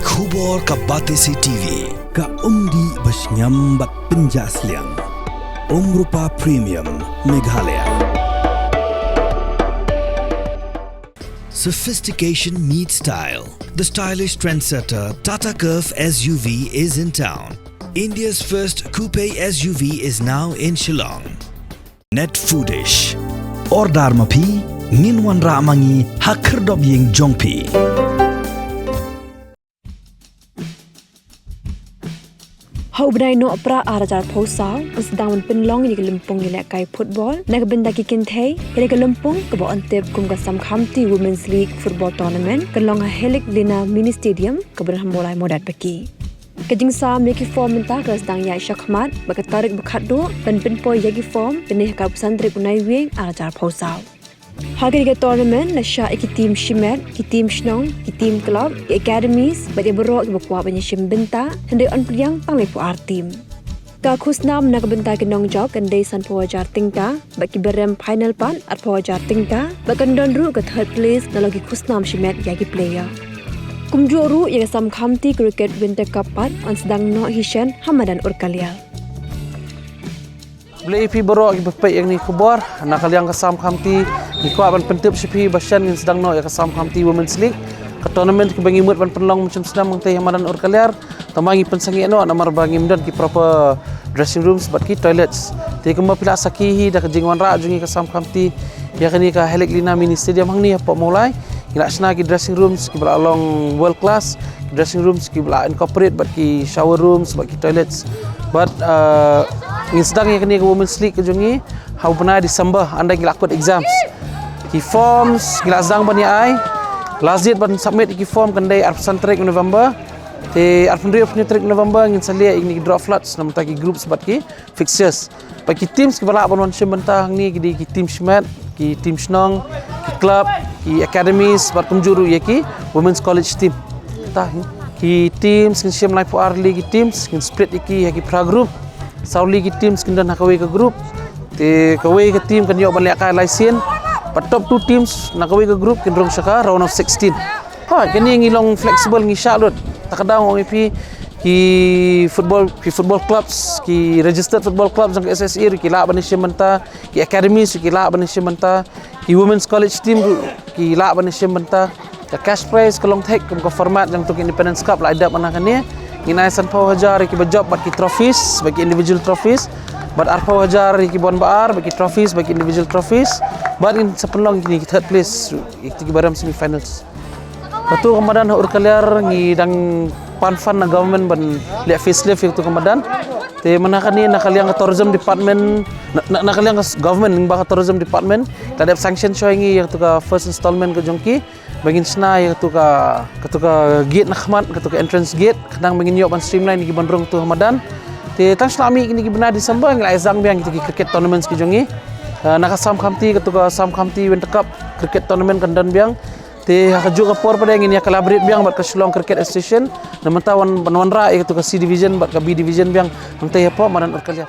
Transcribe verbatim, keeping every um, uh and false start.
Khubor ka Batesi T V, ka umdih ba shngiam bad pynjah sliang. Umrupa Premium, Meghalaya. Sophistication meets style. The stylish trendsetter Tata Curvv S U V is in town. India's first coupe S U V is now in Shillong. Net Foodish. Order ma phi, ngin wanrah ma ngi ha khyrdop ïing jong phi. Ha u bnai Nohprah ar hajar arphew saw, yn sdang ban pynlong ïa ka lympung ïalehkai football na ka bynta ki kynthei, ïa ka lympung kaba yn tip kum ka Samkhamti Women's League Football Tournament, kan long ha Helik Lina Mini Stadium, kaba don ha Mawlai Mawdatpaki. Ka jingsam ïa ki form mynta ka la sdang ïaid shakhmat, bad ka tarik ba khatduh ban pynpoi ïa ki form, kan dei ha ka arphew san tarik u Naiwieng ar hajar arphew saw. Ha kane ka tournament la shah ïa ki team shimet, ki team shnong, ki team club, ki academies, bad ïa baroh kiba kwah ban ïashim bynta, hynrei yn pdiang tang laiphew ar team. Ka khusnam na ka bynta ki nongjop kan dei sanphew hajar tyngka, bad kiba rem final pat arphew hajar tyngka, bad kan don ruh ka third place nalor ki khusnam shimet ïa ki player. Kumjuh ruh ïa ka Samkhamti Cricket Winter Cup pat yn sdang noh hi shen ha madan Urkaliar. Khublei ïa phi baroh kiba peit ïa kane ka khubor, na ka liang ka Samkhamti, ngi kwah ban pyntip sha phi ba shen ngin sdang noh ïa ka Samkhamti Women's League. Ka tournament kaba ngi mut ban pynlong mynshem snem hangtei ha madan Urkaliar. Tangba ngi pynsangeh noh namar ba ngim don ki proper dressing rooms bad ki toilets. Te kumba phi la sakhi hi da ka jingwanrah jong ngi ka Samkhamti ïa kane ka Helik Lina Mini Stadium hangne hapoh Mawlai. Ngi la shna ki dressing rooms kiba la long world class, ki dressing rooms kiba la incorporate bad ki shower rooms bad ki toilets. Bad, uh, ngin sdang ïa kane ka Women's League ka jong ngi ha u bnai December, ynda ngi la kut exams. Ki forms ngi la sdang ban ïa ai. Last date ban submit ïa ki form kan dei arphew san tarik November. Te arphew hynriew, arphew hynñiew tarik November ngin sa leh ïa kine ki draw lots namar ki groups bad ki fixtures. Bad ki teams kiba lah ban wan shim bynta hangne ki dei ki team shimet, ki team shnong, ki club, ki academies, bad kumjuh ruh ïa ki women's college team. Te ki teams ngin shim laiphew ar tylli ki teams, ngin split ïa ki ha ki phra group. Saw tylli ki teams kin don ha kawei ka group. Te kawei ka team kan ïoh ban lehkai lai sien. Bad top two teams na kawei ka group kin rung sha ka round of sixteen. Ha, kane ngi long flexible, ngi shah lut. Ta ka daw nga ong ïa phi, ki football, ki football clubs, ki registered football clubs jong ka S S A ruh ki lah ban ïashim bynta, ki academies ruh ki lah ban ïashim bynta, ki women's college team ruh ki lah ban ïashim bynta. Ka cash prize ka long thik kum ka format jong tu ka Independence Cup la dep mynta kane. Ngin ai sanphew hajar ïa kiba jop bad ki trophies, bad ki individual trophies. Bad arphew hajar ïa kiba wan ba ar, bad ki trophies, bad ki individual trophies. Bad ngin sa pynlong kine ki third place ruh ïa kito kiba rem semi finals. Katu ka madan ha Urkaliar ngi dang pan fund na government ban leh facelift ïa katu ka madan. Te mynta kane na ka liang ka tourism department, na, na, na ka liang ka government lyngba ka tourism department, la dep sanction shuwa ïa ngi ïa katu ka first installment ka jong ki. Ba ngin shna ïa katu ka, katu ka gate na khmat, katu ka entrance gate, khnang ba ngin ïoh ban streamline ïa ki ban rung tu ha madan. Te tang shu la mih kine ki bnai December ngi la ïa sdang biang kita ki cricket tournaments ki jong ngi. Ah, na ka Samkhamti, katu ka Samkhamti Winter Cup cricket tournament kan don biang. Te ha kajuh ka por pat ngin ïa collaborate biang bad ka Shillong Cricket Association. Namar ta wan, ban wanrah ïa katu ka C division bad ka B division biang hangtei hapoh madan Urkaliar.